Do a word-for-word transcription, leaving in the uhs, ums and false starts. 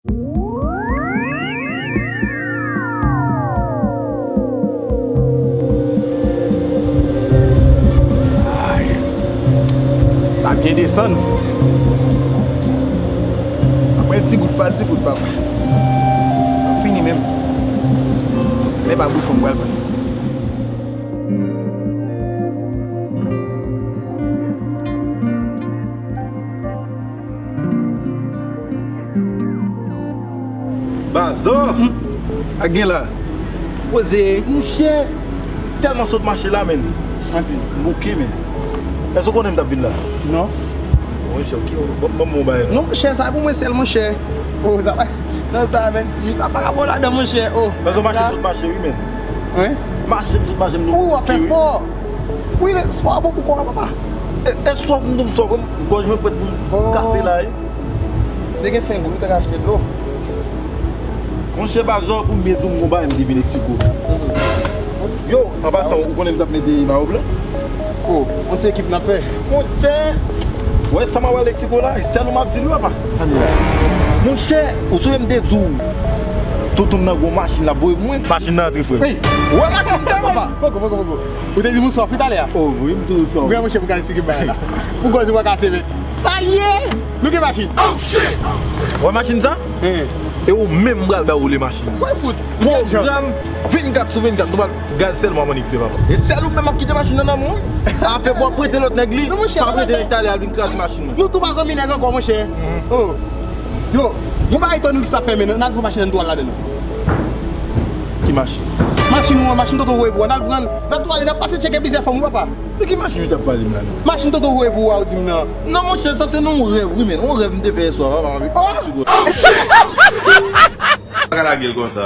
Ay. Sa byen desann. Apre ti gout pa ti gout, papa. Fini menm. Se pa bouchon m pral pran. Bazò! Ak gen la. Poze. Monchè, tèlman sot mache la, menn. Anti, m bouke, menn. Èske w konnen m t ap vin la? Non. Monchè, ok, ban m, ban m yon bagay la. Non, monchè, sa pou mwen sèl, monchè. Oh, sa pa, non, sa, vennsis jou, sa pa ka bon ladan, monchè. Oh. Bazò, mache m sot mache, wi, menn. Wi? Mache m sot mache, m bouke, wi. Ou ap fè spò? Wi, men spò a bon pou kò a, papa. E, e sòf m tou m sòf, gòj mwen prèt pou m kase la, wi. Te gen senk goud, ou te ka achte dlo. Monchè, Bazò, pou m byen di w, m gon bagay m depi Meksiko. Yo, an pasan, ou konnen m t ap mete mayo blan? Oh, yon ti ekip n ap fè. Monchè, wè sa m ap al Meksiko la, e sèl ou m ap di l wi, papa. Monchè, ou sonje m te di w, tonton m nan gon machin l ap voye pou mwen? Machin nan antre, frè. Hey, wè machin nan, papa. Poko, poko, poko. Ou te di m ou sòf wi talè a. Oh, wi, m toujou sòf. Vrè, monchè, pou ka eksplike m bagay la. Pou gòj ou pa kase, men. Sa l ye? Nou gen machin. Wè machin sa? Hen. E ou menm m pral ba ou le machin. Wè fout. Pwogram vennkat sou vennkat, nou pral gaz sèlman annik fè, papa. E sèl ou menm ap kite machin nan nan men w. Apre pou w ap prete lòt nèg li, pa prete li talè al vin kraze machin nan. Nou tou pa zanmi nèg ankò, monchè. Oh. Yo, yon bagay tonn lis la fèmen, n al pran machin nan, n tou al ladan l. Ki machin? Machin ou an, machin tonton voye pou ou an, n al pran l. N ap tou ale, n ap pase tcheke plizyè fanm wi, papa. De ki machin misye ap pale m la menm? Machin tonton voye pou ou a, ou di m nan. Non, monchè, sa se nan yon rèv, wi, men. Yon rèv m te fè yèswa, papa, avèk Meksiko. Pa ka lage l konsa.